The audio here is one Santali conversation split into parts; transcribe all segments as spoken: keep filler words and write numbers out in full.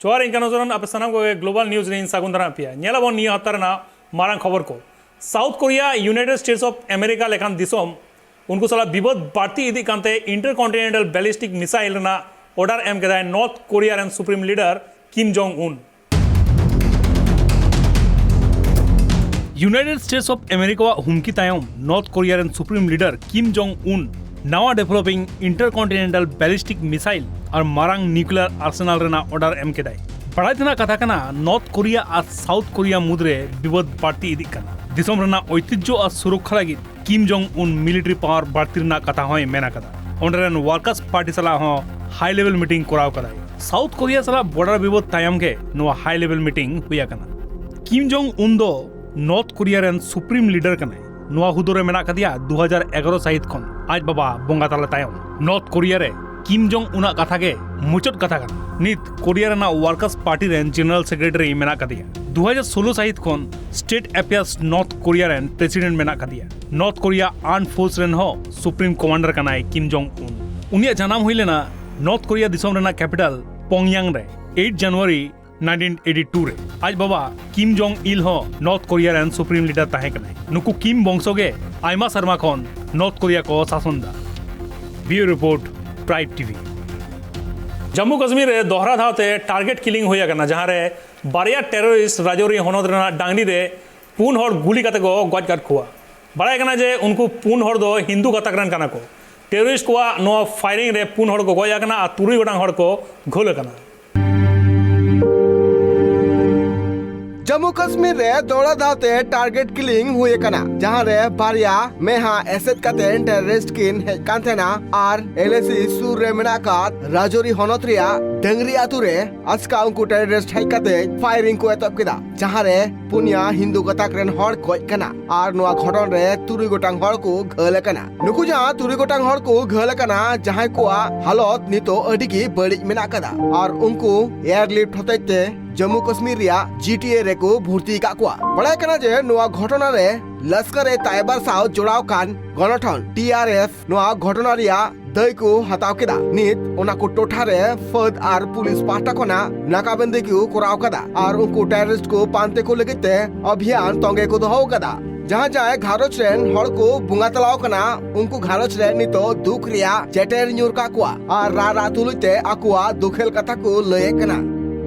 ᱡᱚᱦᱟᱨ, ᱤᱧ ᱠᱟᱱᱩ ᱥᱚᱨᱮᱱ, ᱟᱯᱮ ᱥᱟᱱᱟᱢ ᱠᱚᱜᱮ ᱜᱞᱳᱵᱟᱞ ᱱᱤᱭᱩᱡᱽ ᱨᱮᱧ ᱥᱟᱹᱜᱩᱱ ᱫᱟᱨᱟᱢ ᱯᱮᱭᱟ᱾ ᱧᱮᱞ ᱟᱵᱚᱱ ᱱᱤᱭᱟᱹ ᱦᱟᱯᱛᱟ ᱨᱮᱱᱟᱜ ᱢᱟᱨᱟᱝ ᱠᱷᱚᱵᱚᱨ ᱠᱚ᱾ South Korea, United states of America ᱞᱮᱠᱟᱱ ᱫᱤᱥᱚᱢ, ᱩᱱᱠᱩ ᱥᱟᱞᱟᱜ ᱵᱤᱵᱟᱹᱫ ᱵᱟᱹᱲᱛᱤ ᱤᱫᱤᱜ ᱠᱟᱱᱛᱮ ᱤᱱᱴᱟᱨᱠᱚᱱᱴᱤᱱᱮᱱᱴᱟᱞ ᱵᱮᱞᱤᱥᱴᱤᱠ ᱢᱤᱥᱟᱭᱤᱞ ᱨᱮᱱᱟᱜ ᱚᱨᱰᱟᱨ ᱮᱢ ᱠᱮᱫᱟᱭ ᱱᱚᱨᱛᱷ ᱠᱳᱨᱤᱭᱟ ᱨᱮᱱ ᱥᱩᱯᱨᱤᱢ ᱞᱤᱰᱟᱨ ᱠᱤᱢ ᱡᱚᱝ ᱩᱱ᱾ ᱤᱭᱩᱱᱟᱭᱴᱮᱰ ᱥᱴᱮᱴᱥ ᱚᱯᱷ ᱟᱢᱮᱨᱤᱠᱟᱣᱟᱜ ᱦᱩᱢᱠᱤ ᱛᱟᱭᱚᱢ ᱱᱚᱨᱛᱷ ᱠᱳᱨᱤᱭᱟ ᱨᱮᱱ ᱥᱩᱯᱨᱤᱢ ᱞᱤᱰᱟᱨ ᱠᱤᱢ ᱡᱚᱝ ᱩᱱ ᱱᱟᱣᱟ ᱰᱮᱵᱷᱞᱚᱯᱤᱝ ᱤᱱᱴᱟᱨᱠᱚᱱᱴᱤᱱᱮᱱᱴᱟᱞ ᱵᱮᱞᱤᱥᱴᱤᱠ ᱢᱤᱥᱟᱭᱤᱞ ᱟᱨ ᱢᱟᱨᱟᱝ ᱱᱤᱭᱩᱠᱞᱤᱭᱟᱨ ᱟᱨᱥᱮᱱᱟᱞ ᱨᱮᱱᱟᱜ ᱚᱨᱰᱟᱨ ᱮᱢ ᱠᱮᱫᱟᱭ᱾ ᱵᱟᱲᱟᱭ ᱛᱮᱱᱟᱜ ᱠᱟᱛᱷᱟ ᱠᱟᱱᱟ, ᱱᱚᱨᱛᱷ ᱠᱳᱨᱤᱭᱟ ᱟᱨ ᱥᱟᱣᱩᱛᱷ ᱠᱳᱨᱤᱭᱟ ᱢᱩᱫᱽᱨᱮ ᱵᱤᱵᱟᱹᱫ ᱵᱟᱹᱲᱛᱤ ᱤᱫᱤᱜ ᱠᱟᱱᱟ᱾ ᱫᱤᱥᱚᱢ ᱨᱮᱱᱟᱜ ᱳᱭᱛᱤᱡᱽᱡᱚ ᱟᱨ ᱥᱩᱨᱚᱠᱠᱷᱟ ᱞᱟᱹᱜᱤᱫ ᱠᱤᱢ ᱡᱚᱝ ᱩᱱ ᱢᱤᱞᱤᱴᱟᱨᱤ ᱯᱟᱣᱟᱨ ᱵᱟᱹᱲᱛᱤ ᱨᱮᱱᱟᱜ ᱠᱟᱛᱷᱟ ᱦᱚᱸᱭ ᱢᱮᱱ ᱟᱠᱟᱫᱟ᱾ ᱚᱸᱰᱮ ᱨᱮᱱ ᱣᱟᱨᱠᱟᱨᱥ ᱯᱟᱨᱴᱤ ᱥᱟᱞᱟᱜ ᱦᱚᱸ ᱦᱟᱭ ᱞᱮᱵᱮᱞ ᱢᱤᱴᱤᱝ ᱠᱚᱨᱟᱣ ᱠᱟᱫᱟᱭ᱾ ᱥᱟᱣᱩᱛᱷ ᱠᱳᱨᱤᱭᱟ ᱥᱟᱞᱟᱜ ᱵᱚᱨᱰᱟᱨ ᱵᱤᱵᱟᱹᱫ ᱛᱟᱭᱚᱢ ᱜᱮ ᱱᱚᱣᱟ ᱦᱟᱭ ᱞᱮᱵᱮᱞ ᱢᱤᱴᱤᱝ ᱦᱩᱭ ᱟᱠᱟᱱᱟ᱾ ᱠᱤᱢ ᱡᱚᱝ ᱩᱱ ᱫᱚ ᱱᱚᱨᱛᱷ ᱠᱳᱨᱤᱭᱟ ᱨᱮᱱ ᱥᱩᱯᱨᱤᱢ ᱞᱤᱰᱟᱨ ᱠᱟᱱᱟᱭ᱾ ᱱᱚᱣᱟ ᱦᱩᱫᱟᱹ ᱨᱮ ᱢᱮᱱᱟᱜ ᱟᱠᱟᱫᱮᱭᱟ ᱫᱩ ᱦᱟᱡᱟᱨ ᱮᱜᱟᱨᱚ ᱥᱟᱹᱦᱤᱛ ᱠᱷᱚᱱ, ᱟᱡ ᱵᱟᱵᱟ ᱵᱚᱸᱜᱟ ᱛᱟᱞᱟ ᱛᱟᱭᱚᱢ᱾ ᱱᱚᱨᱛᱷ ᱠᱳᱨᱤᱭᱟ ᱨᱮ ᱠᱤᱢ ᱡᱚᱝ ᱩᱱᱟᱜ ᱠᱟᱛᱷᱟ ᱜᱮ ᱢᱩᱪᱟᱹᱫ ᱠᱟᱛᱷᱟ ᱠᱟᱱᱟ᱾ ᱱᱤᱛ ᱠᱳᱨᱤᱭᱟ ᱨᱮᱱᱟᱜ ᱣᱟᱨᱠᱟᱨᱥ ᱯᱟᱨᱴᱤ ᱨᱮᱱ ᱡᱮᱱᱟᱨᱟᱞ ᱥᱮᱠᱨᱮᱴᱟᱨᱤ ᱢᱮᱱᱟᱜ ᱟᱠᱟᱫᱮᱭᱟ᱾ ᱫᱩ ᱦᱟᱡᱟᱨ ᱥᱳᱞᱳ ᱥᱟᱹᱦᱤᱛ ᱠᱷᱚᱱ ᱥᱴᱮᱴ ᱟᱯᱷᱮᱭᱟᱨᱥ ᱱᱚᱨᱛᱷ ᱠᱳᱨᱤᱭᱟ ᱨᱮᱱ ᱯᱨᱮᱥᱤᱰᱮᱱᱴ ᱢᱮᱱᱟᱜ ᱟᱠᱟᱫᱮᱭᱟ᱾ ᱱᱚᱨᱛᱷ ᱠᱳᱨᱤᱭᱟ ᱟᱨᱢᱰ ᱯᱷᱳᱨᱥ ᱨᱮᱱ ᱦᱚᱸ ᱥᱩᱯᱨᱤᱢ ᱠᱚᱢᱟᱱᱰᱟᱨ ᱠᱟᱱᱟᱭ ᱠᱤᱢ ᱡᱚᱝ ᱩᱱ᱾ ᱩᱱᱤᱭᱟᱜ ᱡᱟᱱᱟᱢ ᱦᱩᱭ ᱞᱮᱱᱟ ᱱᱚᱨᱛᱷ ᱠᱳᱨᱤᱭᱟ ᱫᱤᱥᱚᱢ ᱨᱮᱱᱟᱜ ᱠᱮᱯᱤᱴᱟᱞ ᱯᱚᱝᱭᱟᱝ ᱨᱮ ᱮᱭᱤᱴ ᱡᱟᱱᱩᱣᱟᱨᱤ ᱱᱟᱭᱤᱱᱴᱤᱱ ᱮᱭᱤᱴᱤ ᱴᱩ ᱨᱮ᱾ ᱟᱡ ᱵᱟᱵᱟ ᱠᱤᱢ ᱡᱚᱝ ᱤᱞ ᱦᱚᱸ ᱱᱚᱨᱛᱷ ᱠᱳᱨᱤᱭᱟ ᱨᱮᱱ ᱥᱩᱯᱨᱤᱢ ᱞᱤᱰᱟᱨ ᱛᱟᱦᱮᱸ ᱠᱟᱱᱟᱭ᱾ ᱱᱩᱠᱩ ᱠᱤᱢ ᱵᱚᱝᱥᱚ ᱜᱮ ᱟᱭᱢᱟ ᱥᱮᱨᱢᱟ ᱠᱷᱚᱱ ᱱᱚᱨᱛᱷ ᱠᱳᱨᱤᱭᱟ ᱠᱚ ᱥᱟᱥᱚᱱ ᱫᱟ᱾ Bureau report, Tribe TV. Jammu Kashmir ᱨᱮ ᱫᱚᱦᱨᱟ ᱫᱷᱟᱣ ᱛᱮ ᱴᱟᱨᱜᱮᱴ ᱠᱤᱞᱤᱝ ᱦᱩᱭ ᱟᱠᱟᱱᱟ, ᱡᱟᱦᱟᱸ ᱨᱮ ᱵᱟᱨᱭᱟ ᱴᱮᱨᱚᱨᱤᱥᱴ ᱨᱟᱡᱳᱨᱤ ᱦᱚᱱᱚᱛ ᱨᱮᱱᱟᱜ ᱰᱟᱝᱨᱤ ᱨᱮ ᱯᱩᱱ ᱦᱚᱲ ᱜᱩᱞᱤ ᱠᱟᱛᱮ ᱠᱚ ᱜᱚᱡ ᱟᱠᱟᱫ ᱠᱚᱣᱟ᱾ ᱵᱟᱲᱟᱭ ᱠᱟᱱᱟ ᱡᱮ ᱩᱱᱠᱩ ᱯᱩᱱ ᱦᱚᱲ ᱫᱚ ᱦᱤᱱᱫᱩ ᱜᱟᱛᱟᱠ ᱨᱮᱱ ᱠᱟᱱᱟ ᱠᱚ᱾ ᱴᱮᱨᱚᱨᱤᱥᱴ ᱠᱚᱣᱟᱜ ᱱᱚᱣᱟ ᱯᱷᱟᱭᱨᱤᱝ ᱨᱮ ᱯᱩᱱ ᱦᱚᱲ ᱠᱚ ᱜᱚᱡ ᱟᱠᱟᱱᱟ ᱟᱨ ᱛᱩᱨᱩᱭ ᱜᱚᱴᱟᱝ ᱦᱚᱲ ᱠᱚ ᱜᱷᱟᱹᱞ ᱟᱠᱟᱱᱟ᱾ ᱡᱟᱢᱢᱩ ᱠᱟᱥᱢᱤᱨ ᱨᱮ ᱫᱚᱦᱲᱟ ᱫᱷᱟᱣ ᱛᱮ ᱴᱟᱨᱜᱮᱴ ᱠᱤᱞᱤᱝ ᱦᱩᱭ ᱟᱠᱟᱱᱟ, ᱡᱟᱦᱟᱸ ᱨᱮ ᱵᱟᱨᱭᱟ ᱢᱮᱦᱟ ᱮᱥᱮᱫ ᱠᱟᱛᱮ ᱴᱮᱨᱚᱨᱤᱥᱴ ᱠᱤᱱ ᱦᱮᱡ ᱠᱟᱱ ᱛᱟᱦᱮᱱᱟ ᱟᱨ ᱮᱞ ᱮ ᱥᱤ ᱥᱩᱨ ᱨᱮ ᱢᱮᱱᱟᱜ ᱟᱠᱟᱫ ᱨᱟᱡᱳᱨᱤ ᱦᱚᱱᱚᱛ ᱨᱮᱭᱟᱜ ᱰᱟᱝᱨᱤ ᱟᱛᱳ ᱨᱮ ᱟᱪᱠᱟ ᱩᱱᱠᱩ ᱴᱮᱨᱚᱨᱤᱥᱴ ᱦᱮᱡ ᱠᱟᱛᱮ ᱯᱷᱟᱭᱨᱤᱝ ᱠᱚ ᱮᱛᱚᱦᱚᱵ ᱠᱮᱫᱟ, ᱡᱟᱦᱟᱸ ᱨᱮ ᱯᱩᱱᱭᱟ ᱦᱤᱱᱫᱩ ᱜᱟᱛᱟᱠ ᱨᱮᱱ ᱦᱚᱲ ᱜᱚᱡ ᱠᱟᱱᱟ ᱟᱨ ᱱᱚᱣᱟ ᱜᱷᱚᱴᱚᱱ ᱨᱮ ᱛᱩᱨᱩᱭ ᱜᱚᱴᱟᱝ ᱦᱚᱲ ᱠᱚ ᱜᱷᱟᱹᱞ ᱟᱠᱟᱱᱟ᱾ ᱱᱩᱠᱩ ᱡᱟᱦᱟᱸ ᱛᱩᱨᱩᱭ ᱜᱚᱴᱟᱝ ᱦᱚᱲ ᱠᱚ ᱜᱷᱟᱹᱞ ᱟᱠᱟᱱᱟ, ᱡᱟᱦᱟᱸᱭ ᱠᱚᱣᱟᱜ ᱦᱟᱞᱚᱛ ᱱᱤᱛᱚᱜ ᱟᱹᱰᱤ ᱜᱮ ᱵᱟᱹᱲᱤᱡ ᱢᱮᱱᱟᱜ ᱟᱠᱟᱫᱟ ᱟᱨ ᱩᱱᱠᱩ ᱮᱭᱟᱨᱞᱤᱯᱴ ᱦᱚᱛᱮᱡ ᱛᱮ ᱡᱟᱢᱢᱩ ᱠᱟᱥᱢᱤᱨ ᱨᱮᱭᱟᱜ ᱡᱤ ᱴᱤ ᱮ ᱨᱮᱠᱚ ᱵᱷᱚᱨᱛᱤ ᱟᱠᱟᱫ ᱠᱚᱣᱟ᱾ ᱵᱟᱲᱟᱭ ᱠᱟᱱᱟ ᱡᱮ ᱱᱚᱣᱟ ᱜᱷᱚᱴᱚᱱᱟ ᱨᱮ ᱞᱟᱥᱠᱟᱨ-ᱮ-ᱛᱟᱭᱵᱟ ᱥᱟᱶ ᱡᱚᱲᱟᱣ ᱠᱟᱱ ᱜᱚᱱᱚᱴᱷᱚᱱ ᱴᱤ ᱟᱨ ᱮᱯᱷ ᱱᱚᱣᱟ ᱜᱷᱚᱴᱚᱱᱟ ᱨᱮᱭᱟᱜ ᱫᱟᱹᱭ ᱠᱚ ᱦᱟᱛᱟᱣ ᱠᱮᱫᱟ᱾ ᱱᱤᱛ ᱚᱱᱟ ᱠᱚ ᱴᱚᱴᱷᱟ ᱨᱮ ᱯᱷᱟᱹᱫ ᱟᱨ ᱯᱩᱞᱤᱥ ᱯᱟᱦᱴᱟ ᱠᱷᱚᱱᱟᱜ ᱱᱟᱠᱟᱵᱟᱱᱫᱤ ᱠᱚ ᱠᱚᱨᱟᱣ ᱠᱟᱫᱟ ᱟᱨ ᱩᱱᱠᱩ ᱴᱮᱨᱚᱨᱤᱥᱴ ᱠᱚ ᱯᱟᱱᱛᱮ ᱠᱚ ᱞᱟᱹᱜᱤᱫ ᱛᱮ ᱚᱵᱷᱤᱭᱟᱱ ᱛᱚᱸᱜᱮ ᱠᱚ ᱫᱚᱦᱚ ᱟᱠᱟᱫᱟ᱾ ᱡᱟᱦᱟᱸ ᱡᱟᱦᱟᱸᱭ ᱜᱷᱟᱨᱚᱸᱡᱽ ᱨᱮᱱ ᱦᱚᱲ ᱠᱚ ᱵᱚᱸᱜᱟ ᱛᱟᱞᱟᱣ ᱠᱟᱱᱟ, ᱩᱱᱠᱩ ᱜᱷᱟᱨᱚᱸᱡᱽ ᱨᱮ ᱱᱤᱛᱚᱜ ᱫᱩᱠ ᱨᱮᱭᱟᱜ ᱪᱮᱴᱮᱨ ᱧᱩᱨ ᱠᱟᱜ ᱠᱚᱣᱟ ᱟᱨ ᱨᱟᱜ ᱨᱟᱜ ᱛᱩᱞᱩᱡ ᱛᱮ ᱟᱠᱚᱣᱟᱜ ᱫᱩᱠᱷᱮᱞ ᱠᱟᱛᱷᱟ ᱠᱚ ᱞᱟᱹᱭᱮᱫ ᱠᱟᱱᱟ᱾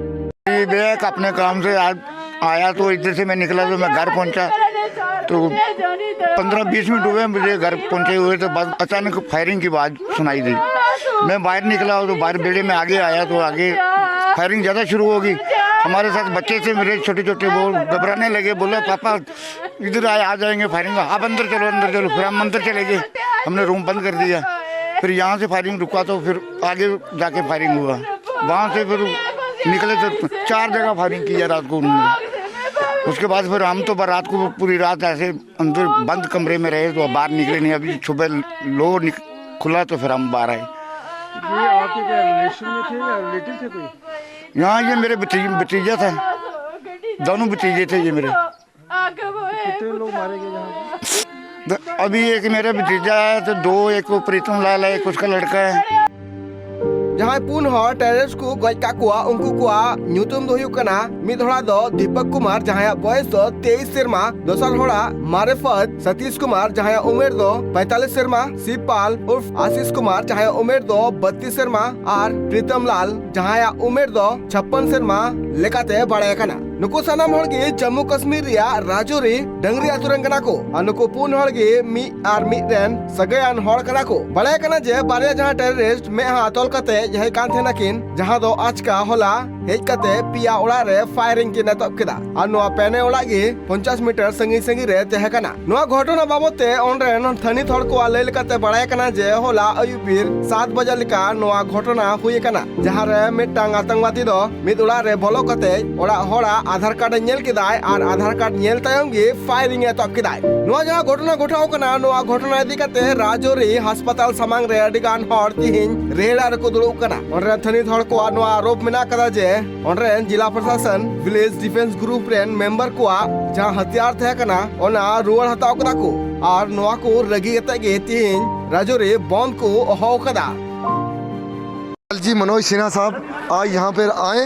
बैग अपने काम से आज आया तो इधर से मैं निकला तो मैं घर पहुंचा तो पंद्रह बीस मिनट हुए मुझे घर पहुंचे हुए तो बस अचानक फायरिंग की आवाज सुनाई दी। मैं बाहर निकला तो बाहर बेड़े में आगे आया तो आगे फायरिंग ज़्यादा शुरू होगी। हमारे साथ बच्चे थे मेरे छोटे छोटे, वो घबराने लगे, बोले पापा इधर आ, आ जाएंगे फायरिंग, आप अंदर चलो, अंदर चलो। फिर हम अंदर चले गए, हमने रूम बंद कर दिया। फिर यहाँ से फायरिंग रुका तो फिर आगे जाके फायरिंग हुआ। वहाँ से फिर निकले तो चार जगह फायरिंग की है रात को उन्होंने। उसके बाद फिर हम तो रात को पूरी रात ऐसे अंदर बंद कमरे में रहे तो बाहर निकले नहीं। अभी सुबह लोअर निक-, खुला तो फिर हम बाहर आए। ये आपके क्या रिलेशन में थे या रिलेटिव थे कोई? यहाँ ये मेरे भतीजे, भतीजा था, दोनों भतीजे थे ये मेरे। कितने लोग मारे गए यहाँ पे? द- अभी एक मेरा भतीजा है तो दो, एक वो प्रीतम लाल है, एक उसका लड़का है। ᱡᱟᱦᱟᱸᱭ ᱯᱩᱱ ᱦᱚᱲ ᱴᱮᱨᱚᱨᱤᱥᱴ ᱠᱚ ᱜᱚᱡ ᱠᱟᱜ ᱠᱚᱣᱟ, ᱩᱱᱠᱩ ᱠᱚᱣᱟᱜ ᱧᱩᱛᱩᱢ ᱫᱚ ᱦᱩᱭᱩᱜ ᱠᱟᱱᱟ, ᱢᱤᱫ ᱦᱚᱲᱟᱜ ᱫᱚ ᱫᱤᱯᱚᱠ ᱠᱩᱢᱟᱨ, ᱡᱟᱦᱟᱸᱭᱟᱜ ᱵᱚᱭᱮᱥ ᱫᱚ ᱛᱮᱭᱤᱥ ᱥᱮᱨᱢᱟ, ᱫᱚᱥᱟᱨ ᱦᱚᱲᱟᱜ ᱢᱟᱨᱮᱯᱷᱟᱹᱫ ᱥᱚᱛᱤᱥ ᱠᱩᱢᱟᱨ, ᱡᱟᱦᱟᱸᱭᱟᱜ ᱩᱢᱮᱨ ᱫᱚ ᱯᱚᱸᱭᱛᱟᱞᱞᱤᱥ ᱥᱮᱨᱢᱟ, ᱥᱤᱵᱯᱟᱞ ᱩᱨᱯᱷ ᱟᱥᱤᱥ ᱠᱩᱢᱟᱨ, ᱡᱟᱦᱟᱸᱭᱟᱜ ᱩᱢᱮᱨ ᱫᱚ ᱵᱟᱛᱛᱤᱥ ᱥᱮᱨᱢᱟ, ᱟᱨ ᱯᱨᱤᱛᱚᱢ ᱞᱟᱞ, ᱡᱟᱦᱟᱸᱭᱟᱜ ᱩᱢᱮᱨ ᱫᱚ ᱪᱷᱟᱯᱯᱟᱱ ᱥᱮᱨᱢᱟ ᱞᱮᱠᱟᱛᱮ ᱵᱟᱲᱟᱭ ᱠᱟᱱᱟ᱾ ᱱᱩᱠᱩ ᱥᱟᱱᱟᱢ ᱦᱚᱲ ᱜᱮ ᱡᱟᱢᱢᱩ ᱠᱟᱥᱢᱤᱨ ᱨᱮᱭᱟᱜ ᱨᱟᱡᱳᱨᱤ ᱰᱟᱝᱨᱤ ᱟᱛᱳ ᱨᱮᱱ ᱠᱟᱱᱟ ᱠᱚ ᱟᱨ ᱱᱩᱠᱩ ᱯᱩᱱ ᱦᱚᱲ ᱜᱮ ᱢᱤᱫ ᱟᱨ ᱢᱤᱫ ᱨᱮᱱ ᱥᱟᱹᱜᱟᱹᱭᱟᱱ ᱦᱚᱲ ᱠᱟᱱᱟ ᱠᱚ᱾ ᱵᱟᱲᱟᱭ ᱠᱟᱱᱟ ᱡᱮ ᱵᱟᱨᱭᱟ ᱡᱟᱦᱟᱸ ᱴᱮᱨᱚᱨᱤᱥᱴ ᱢᱮᱫᱦᱟ ᱛᱚᱞ ᱠᱟᱛᱮ ᱦᱮᱡ ᱠᱟᱱ ᱛᱟᱦᱮᱱᱟ ᱠᱤᱱ, ᱡᱟᱦᱟᱸ ᱫᱚ ᱟᱪᱠᱟ ᱦᱚᱞᱟ ᱦᱮᱡ ᱠᱟᱛᱮ ᱯᱮᱭᱟ ᱚᱲᱟᱜ ᱨᱮ ᱯᱷᱟᱭᱨᱤᱝ ᱠᱤᱱ ᱮᱛᱚᱦᱚᱵ ᱠᱮᱫᱟ ᱟᱨ ᱱᱚᱣᱟ ᱯᱮᱱᱮ ᱚᱲᱟᱜ ᱜᱮ ᱯᱚᱧᱪᱟᱥ ᱢᱤᱴᱟᱨ ᱥᱟᱺᱜᱤᱧ ᱥᱟᱺᱜᱤᱧ ᱨᱮ ᱛᱟᱦᱮᱸ ᱠᱟᱱᱟ᱾ ᱱᱚᱣᱟ ᱜᱷᱚᱴᱚᱱᱟ ᱵᱟᱵᱚᱛ ᱛᱮ ᱚᱸᱰᱮ ᱨᱮᱱ ᱛᱷᱟᱹᱱᱤᱛ ᱦᱚᱲ ᱠᱚᱣᱟᱜ ᱞᱟᱹᱭ ᱞᱮᱠᱟᱛᱮ ᱵᱟᱲᱟᱭ ᱠᱟᱱᱟ ᱡᱮ ᱦᱚᱞᱟ ᱟᱹᱭᱩᱵ ᱵᱤᱨ ᱥᱟᱛ ᱵᱟᱡᱟ ᱞᱮᱠᱟ ᱱᱚᱣᱟ ᱜᱷᱚᱴᱚᱱᱟ ᱦᱩᱭ ᱟᱠᱟᱱᱟ, ᱡᱟᱦᱟᱸ ᱨᱮ ᱢᱤᱫᱴᱟᱝ ᱟᱛᱚᱝᱠᱵᱟᱫᱤ ᱫᱚ ᱢᱤᱫ ᱚᱲᱟᱜ ᱨᱮ ᱵᱚᱞᱚ ᱠᱟᱛᱮ ᱚᱲᱟᱜ ᱦᱚᱲᱟᱜ ᱟᱫᱷᱟᱨ ᱠᱟᱨᱰ ᱮ ᱧᱮᱞ ᱠᱮᱫᱟᱭ ᱟᱨ ᱟᱫᱷᱟᱨ ᱠᱟᱨᱰ ᱧᱮᱞ ᱛᱟᱭᱚᱢ ᱜᱮ ᱯᱷᱟᱭᱨᱤᱝ ᱮ ᱮᱛᱚᱦᱚᱵ ᱠᱮᱫᱟᱭ᱾ ᱱᱚᱣᱟ ᱡᱟᱦᱟᱸ ᱜᱷᱚᱴᱚᱱᱟ ᱜᱷᱚᱴᱟᱣ ᱠᱟᱱᱟ, ᱱᱚᱣᱟ ᱜᱷᱚᱴᱚᱱᱟ ᱤᱫᱤ ᱠᱟᱛᱮ ᱨᱟᱡᱳᱨᱤ ᱦᱟᱥᱯᱟᱛᱟᱞ ᱥᱟᱢᱟᱝ ᱨᱮ ᱟᱹᱰᱤ ᱜᱟᱱ ᱦᱚᱲ ᱛᱤᱦᱤᱧ ᱨᱮᱦᱲᱟ ᱨᱮᱠᱚ ᱫᱩᱲᱩᱵ ᱠᱟᱱᱟ᱾ ᱚᱸᱰᱮ ᱨᱮᱱ ᱛᱷᱟᱹᱱᱤᱛ ᱦᱚᱲ ᱠᱚᱣᱟᱜ ᱱᱚᱣᱟ ᱟᱨᱳᱯ ᱢᱮᱱᱟᱜ ᱟᱠᱟᱫᱟ ᱡᱮ ᱚᱸᱰᱮ ᱨᱮᱱ ᱡᱤᱞᱟ ᱯᱨᱚᱥᱟᱥᱚᱱ ᱵᱷᱤᱞᱮᱡᱽ ᱰᱤᱯᱷᱮᱱᱥ ᱜᱨᱩᱯ ᱨᱮᱱ ᱢᱮᱢᱵᱟᱨ ᱠᱚᱣᱟᱜ ᱡᱟᱦᱟᱸ ᱦᱟᱛᱤᱭᱟᱨ ᱛᱟᱦᱮᱸ ᱠᱟᱱᱟ, ᱚᱱᱟ ᱨᱩᱣᱟᱹᱲ ᱦᱟᱛᱟᱣ ᱠᱮᱫᱟ ᱠᱚ ᱟᱨ ᱱᱚᱣᱟ ᱠᱚ ᱨᱟᱹᱜᱤ ᱠᱟᱛᱮ ᱜᱮ ᱛᱤᱦᱤᱧ ᱨᱟᱡᱽᱟᱹᱨᱤ ᱵᱚᱱᱫ ᱠᱚ ᱦᱚᱦᱚ ᱟᱠᱟᱫᱟ᱾ जी मनोज सिन्हा साहब आज यहाँ पर आए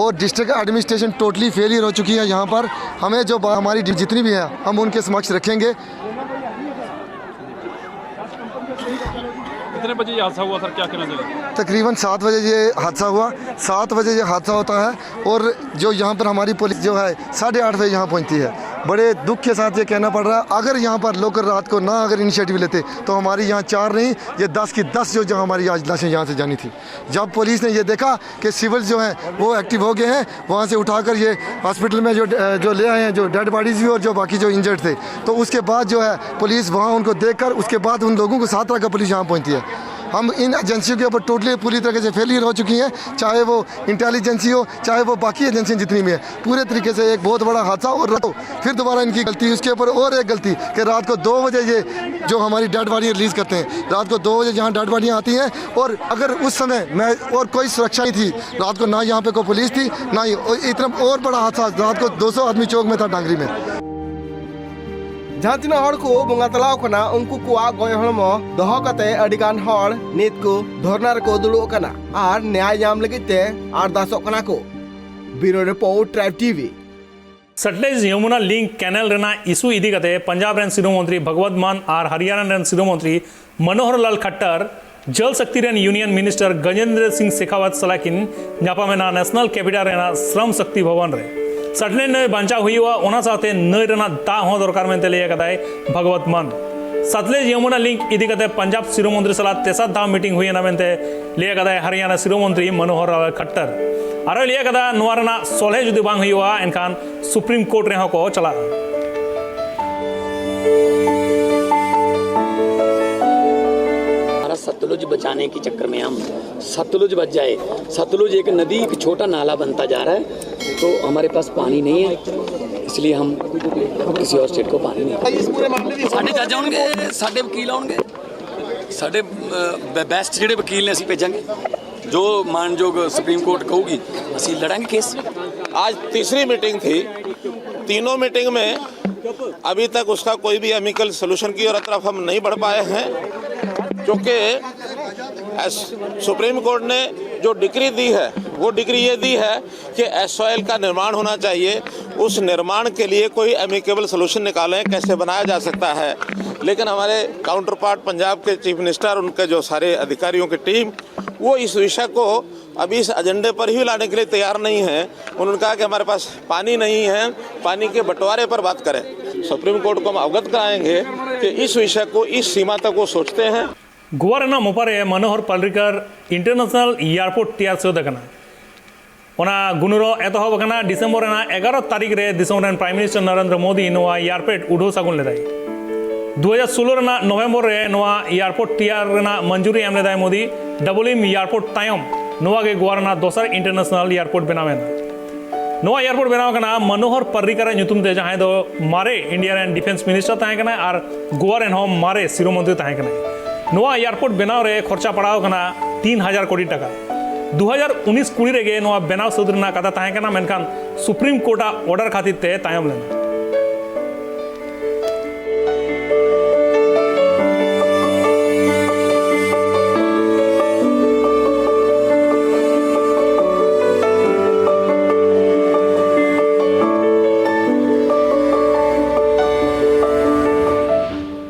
और डिस्ट्रिक्ट एडमिनिस्ट्रेशन टोटली फेलियर हो चुकी है। यहाँ पर हमें जो बा- हमारी जितनी भी है हम उनके समक्ष रखेंगे। कितने बजे ये हादसा हुआ सर, क्या कहना चाहिए? तकरीबन सात बजे ये हादसा हुआ। सात बजे ये हादसा होता है और जो यहाँ पर हमारी पुलिस जो है साढ़े आठ बजे यहाँ पहुँचती है। बड़े दुख के साथ ये कहना पड़ रहा है, अगर यहाँ पर लोकल रात को ना अगर इनिशिएटिव लेते तो हमारी यहाँ चार नहीं, ये दस की दस जो जो हमारी आज लाशें यहाँ से जानी थी। जब पुलिस ने ये देखा कि सिविल जो हैं वो एक्टिव हो गए हैं, वहाँ से उठाकर ये हॉस्पिटल में जो जो ले आए हैं, जो डेड बॉडीज भी और जो बाकी जो इंजर्ड थे, तो उसके बाद जो है पुलिस वहाँ उनको देखकर उसके बाद उन लोगों को सात तरह का पुलिस यहाँ पहुँचती है। हम इन एजेंसियों के ऊपर टोटली पूरी तरह से फेलियर हो चुकी हैं, चाहे वो इंटेलिजेंसी हो, चाहे वो बाकी एजेंसियाँ जितनी भी हैं। पूरे तरीके से एक बहुत बड़ा हादसा। और रात को फिर दोबारा इनकी गलती, उसके ऊपर और एक गलती कि रात को दो बजे ये जो हमारी डेड बॉडी रिलीज करते हैं, रात को दो बजे यहाँ डेड बॉडियाँ आती हैं और अगर उस समय मैं और कोई सुरक्षा नहीं थी, रात को ना यहाँ पे कोई पुलिस थी, ना ही और इतना और बड़ा हादसा, रात को दो सौ आदमी चौक में था डांगरी में। ᱡᱟᱦᱟᱸ ᱛᱤᱱᱟᱹᱜ ᱦᱚᱲ ᱠᱚ ᱵᱚᱸᱜᱟ ᱛᱟᱞᱟᱣ ᱠᱟᱱᱟ, ᱩᱱᱠᱩ ᱠᱚᱣᱟᱜ ᱜᱚᱡ ᱦᱚᱲᱢᱚ ᱫᱚᱦᱚ ᱠᱟᱛᱮ ᱟᱹᱰᱤ ᱜᱟᱱ ᱦᱚᱲ ᱱᱤᱛ ᱠᱚ ᱫᱷᱚᱨᱱᱟ ᱨᱮᱠᱚ ᱫᱩᱲᱩᱵ ᱟᱠᱟᱱᱟ ᱟᱨ ᱱᱮᱭᱟᱭ ᱧᱟᱢ ᱞᱟᱹᱜᱤᱫ ᱛᱮ ᱟᱨᱫᱟᱥᱚᱜ ᱠᱟᱱᱟ ᱠᱚ᱾ Bureau report, Tribe TV. Sutlej Yamuna link canal ᱨᱮᱱᱟᱜ ᱤᱥᱩ ᱤᱫᱤ ᱠᱟᱛᱮ ᱯᱚᱧᱡᱟᱵᱽ ᱨᱮᱱ ᱥᱤᱨᱟᱹ ᱢᱚᱱᱛᱨᱤ ᱵᱷᱚᱜᱚᱵᱚᱛ ᱢᱟᱱ ᱟᱨ ᱦᱚᱨᱤᱭᱟᱱᱟ ᱨᱮᱱ ᱥᱤᱨᱟᱹ ᱢᱚᱱᱛᱨᱤ ᱢᱚᱱᱳᱦᱚᱨ ᱞᱟᱞ ᱠᱷᱟᱴᱴᱟᱨ ᱡᱚᱞ ᱥᱚᱠᱛᱤ ᱨᱮᱱ ᱭᱩᱱᱤᱭᱚᱱ ᱢᱤᱱᱤᱥᱴᱟᱨ ᱜᱚᱡᱮᱱᱫᱨᱚ ᱥᱤᱝ ᱥᱮᱠᱷᱟᱣᱟᱛ ᱥᱟᱞᱟᱜ ᱠᱤᱱ ᱧᱟᱯᱟᱢ ᱮᱱᱟ ᱱᱮᱥᱱᱟᱞ ᱠᱮᱯᱤᱴᱟᱞ ᱨᱮᱱᱟᱜ ᱥᱨᱚᱢ ᱥᱚᱠᱛᱤ ᱵᱷᱚᱵᱚᱱ ᱨᱮ᱾ ᱥᱟᱴᱞᱮᱡᱽ ᱱᱟᱹᱭ ᱵᱟᱧᱪᱟᱣ ᱦᱩᱭᱩᱜᱼᱟ, ᱚᱱᱟ ᱥᱟᱶᱛᱮ ᱱᱟᱹᱭ ᱨᱮᱱᱟᱜ ᱫᱟᱜ ᱦᱚᱸ ᱫᱚᱨᱠᱟᱨ ᱢᱮᱱᱛᱮ ᱞᱟᱹᱭ ᱟᱠᱟᱫᱟᱭ ᱵᱷᱚᱜᱚᱵᱚᱛ ᱢᱟᱱ᱾ ᱥᱟᱛᱞᱮᱡᱽ ᱭᱚᱢᱩᱱᱟ ᱞᱤᱝᱠ ᱤᱫᱤ ᱠᱟᱛᱮ ᱯᱚᱧᱡᱟᱵᱽ ᱥᱤᱨᱟᱹ ᱢᱚᱱᱛᱨᱤ ᱥᱟᱞᱟᱜ ᱛᱮᱥᱟᱨ ᱫᱷᱟᱣ ᱢᱤᱴᱤᱝ ᱦᱩᱭ ᱮᱱᱟ ᱢᱮᱱᱛᱮ ᱞᱟᱹᱭ ᱟᱠᱟᱫᱟᱭ ᱦᱚᱨᱤᱭᱟᱱᱟ ᱥᱤᱨᱟᱹ ᱢᱚᱱᱛᱨᱤ ᱢᱚᱱᱳᱦᱚᱨ ᱞᱟᱞ ᱠᱷᱟᱴᱴᱟᱨ᱾ ᱟᱨᱚᱭ ᱞᱟᱹᱭ ᱟᱠᱟᱫᱟ, ᱱᱚᱣᱟ ᱨᱮᱱᱟᱜ ᱥᱚᱞᱦᱮ ᱡᱩᱫᱤ ᱵᱟᱝ ᱦᱩᱭᱩᱜᱼᱟ, ᱮᱱᱠᱷᱟᱱ ᱥᱩᱯᱨᱤᱢ ᱠᱳᱨᱴ ᱨᱮᱦᱚᱸ ᱠᱚ ᱪᱟᱞᱟᱜᱼᱟ᱾ हमारा सतलुज बचाने के चक्कर में हम सतलुज बच जाए। सतलुज एक नदी, एक छोटा नाला बनता जा रहा है, तो हमारे पास पानी नहीं है, इसलिए हम किसी और स्टेट को पानी नहीं। ਸਾਡੇ ਜੱਜ ਆਉਣਗੇ, ਸਾਡੇ ਵਕੀਲ ਆਉਣਗੇ, ਸਾਡੇ ਬੈਸਟ ਜਿਹੜੇ ਵਕੀਲ ਨੇ ਅਸੀਂ ਭੇਜਾਂਗੇ। ਜੋ ਮਾਨਯੋਗ ਸੁਪਰੀਮ ਕੋਰਟ ਕਹੂਗੀ, ਅਸੀਂ ਲੜਾਂਗੇ ਕੇਸ। आज तीसरी मीटिंग थी। तीनों मीटिंग में अभी तक उसका कोई भी एमिकल सॉल्यूशन की और तरफ हम नहीं बढ़ पाए हैं। क्योंकि सुप्रीम कोर्ट ने जो डिक्री दी है, वो डिक्री ये दी है कि एस का निर्माण होना चाहिए। उस निर्माण के लिए कोई एमिकेबल सोल्यूशन निकालें, कैसे बनाया जा सकता है। लेकिन हमारे काउंटर पार्ट पंजाब के चीफ मिनिस्टर, उनके जो सारे अधिकारियों की टीम, वो इस विषय को अभी इस एजेंडे पर ही लाने के लिए तैयार नहीं है। उन्होंने कहा कि हमारे पास पानी नहीं है, पानी के बंटवारे पर बात करें। सुप्रीम कोर्ट को हम अवगत कराएंगे कि इस विषय को इस सीमा तक वो सोचते हैं। ᱜᱳᱣᱟ ᱨᱮᱱᱟᱜ ᱢᱳᱯᱟ ᱨᱮ ᱢᱚᱱᱳᱦᱚᱨ ᱯᱟᱨᱨᱤᱠᱟᱨ ᱤᱱᱴᱟᱨᱱᱮᱥᱚᱱᱟᱞ ᱮᱭᱟᱨᱯᱳᱨᱴ ᱛᱮᱭᱟᱨ ᱥᱟᱹᱛ ᱟᱠᱟᱱᱟ᱾ ᱚᱱᱟ ᱜᱩᱱᱩᱨᱚᱜ ᱮᱛᱚᱦᱚᱵ ᱟᱠᱟᱱᱟ ᱰᱤᱥᱮᱢᱵᱚᱨ ᱨᱮᱱᱟᱜ ᱮᱜᱟᱨᱚ ᱛᱟᱹᱨᱤᱠᱷ ᱨᱮ᱾ ᱫᱤᱥᱚᱢ ᱨᱮᱱ ᱯᱨᱟᱭᱤᱢ ᱢᱤᱱᱤᱥᱴᱟᱨ ᱱᱚᱨᱮᱱᱫᱨᱚ ᱢᱳᱫᱤ ᱱᱚᱣᱟ ᱮᱭᱟᱨᱯᱳᱨᱴ ᱩᱰᱷᱟᱹᱣ ᱥᱟᱹᱜᱩᱱ ᱞᱮᱫᱟᱭ᱾ ᱫᱩ ᱦᱟᱡᱟᱨ ᱥᱳᱞᱳ ᱨᱮᱱᱟᱜ ᱱᱚᱵᱷᱮᱢᱵᱚᱨ ᱨᱮ ᱱᱚᱣᱟ ᱮᱭᱟᱨᱯᱳᱨᱴ ᱛᱮᱭᱟᱨ ᱨᱮᱱᱟᱜ ᱢᱚᱧᱡᱩᱨᱤ ᱮᱢ ᱞᱮᱫᱟᱭ ᱢᱳᱫᱤ᱾ ᱰᱟᱵᱚᱞᱤᱢ ᱮᱭᱟᱨᱯᱳᱨᱴ ᱛᱟᱭᱚᱢ ᱱᱚᱣᱟ ᱜᱮ ᱜᱳᱣᱟ ᱨᱮᱱᱟᱜ ᱫᱚᱥᱟᱨ ᱤᱱᱴᱟᱨᱱᱮᱥᱚᱱᱟᱞ ᱮᱭᱟᱨᱯᱳᱨᱴ ᱵᱮᱱᱟᱣ ᱮᱱᱟ᱾ ᱱᱚᱣᱟ ᱮᱭᱟᱨᱯᱳᱨᱴ ᱵᱮᱱᱟᱣ ᱟᱠᱟᱱᱟ ᱢᱚᱱᱳᱦᱚᱨ ᱯᱟᱨᱨᱤᱠᱟᱨ ᱟᱜ ᱧᱩᱛᱩᱢ ᱛᱮ, ᱡᱟᱦᱟᱸᱭ ᱫᱚ ᱢᱟᱨᱮ ᱤᱱᱰᱤᱭᱟ ᱨᱮᱱ ᱰᱤᱯᱷᱮᱱᱥ ᱢᱤᱱᱤᱥᱴᱟᱨ ᱛᱟᱦᱮᱸ ᱠᱟᱱᱟᱭ ᱟᱨ ᱜᱳᱣᱟ ᱨᱮᱱ ᱦᱚᱸ ᱢᱟᱨᱮ ᱥᱤᱨᱟᱹ ᱢᱚᱱᱛᱨᱤ ᱛᱟᱦᱮᱸ ᱠᱟᱱᱟᱭ᱾ ᱱᱚᱣᱟ ᱮᱭᱟᱨᱯᱳᱨᱴ ᱵᱮᱱᱟᱣ ᱨᱮ ᱠᱷᱚᱨᱪᱟ ᱯᱟᱲᱟᱣ ᱟᱠᱟᱱᱟ ᱛᱤᱱ ᱦᱟᱡᱟᱨ ᱠᱳᱴᱤ ᱴᱟᱠᱟ᱾ ᱫᱩ ᱦᱟᱡᱟᱨ ᱩᱱᱤᱥ ᱠᱩᱲᱤ ᱨᱮᱜᱮ ᱱᱚᱣᱟ ᱵᱮᱱᱟᱣ ᱥᱟᱹᱛ ᱨᱮᱱᱟᱜ ᱠᱟᱛᱷᱟ ᱛᱟᱦᱮᱸ ᱠᱟᱱᱟ, ᱢᱮᱱᱠᱷᱟᱱ ᱥᱩᱯᱨᱤᱢ ᱠᱳᱨᱴ ᱟᱜ ᱚᱨᱰᱟᱨ ᱠᱷᱟᱹᱛᱤᱨ ᱛᱮ ᱛᱟᱭᱚᱢ ᱞᱮᱱᱟ᱾